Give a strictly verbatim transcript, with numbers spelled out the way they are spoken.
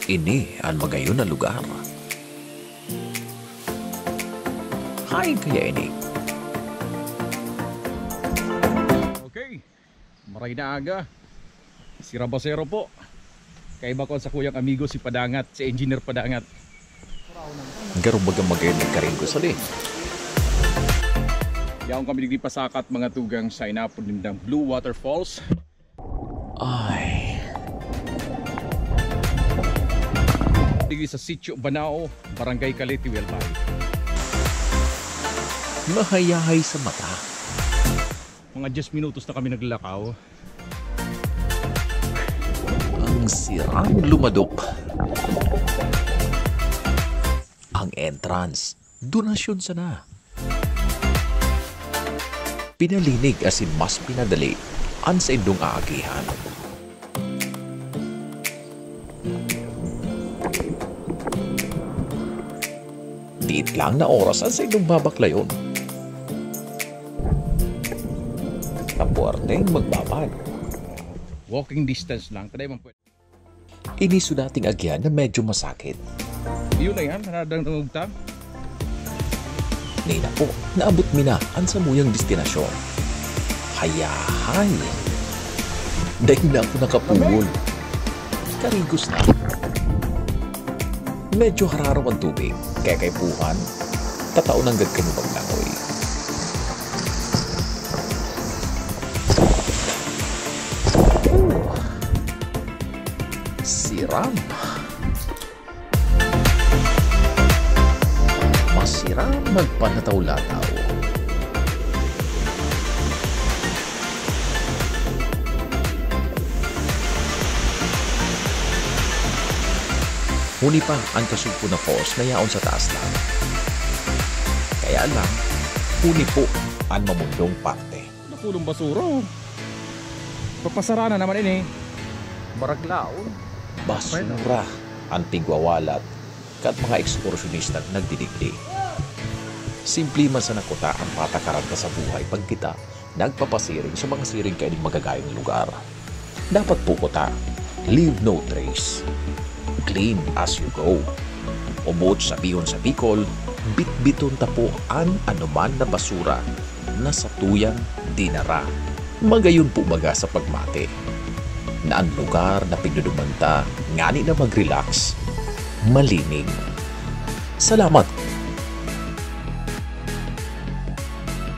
Ini an magayon na lugar. Haen kaya ini? Okay. Maray na aga. Si Rabasero po. Kaiba ko sa kuyang amigo si Padangat, si Engineer Padangat. Garo baga magayon na karinggo sa din. Yaon kami digdi pasakat mga tugang sa inapod nindang Blue Waterfalls. Ay. Digdi sa Sitio Banao, Barangay Calete, Huelvayo. Mahayahay sa mata. Mga diyes minutos na kami naglakaw. Ang sirang lumadok. Ang entrance, donasyon sana. Pinalinig asin mas pinadali an saindong aagihan. Diit lang na oras an saindong babaklayon. Kapuarteng magbabad. Walking distance lang. Taday man pwede. Ini so dating agihan na medyo masakit. Yun na yan, nadangdangog ta. Ngayon na po, naabot mi na an samuyang destinasyon. Hayahay! Dahil na ako nakapugol. Karigos na. Medyo hararaw ang tubig, kaya kaipuhan, tatao nanggad kami maglangoy. Siram. Masiram magpanataw-lataw. Huni pa an kasugpo na falls na yaon sa taas lang. Kaya lang, huni po an mamundong parte. Nakulong basura oh. Papasara na naman ini. Maraglaon. Basura an pigwawalat kan mga ekskursyonistang nagdidigdi. Simple man sana kuta ang patakaran ta sa buhay pag kita nagpapasiring sa mga siring kaining magagayong lugar. Dapat po kuta, leave no trace. Clean as you go. O boot sabihon sa Bicol, bitbiton ta po an anoman na basura na satuyang dinara. Magayon po baga sa pagmati na an lugar na pigduduman ta ngani na mag-relax, malinig. Salamat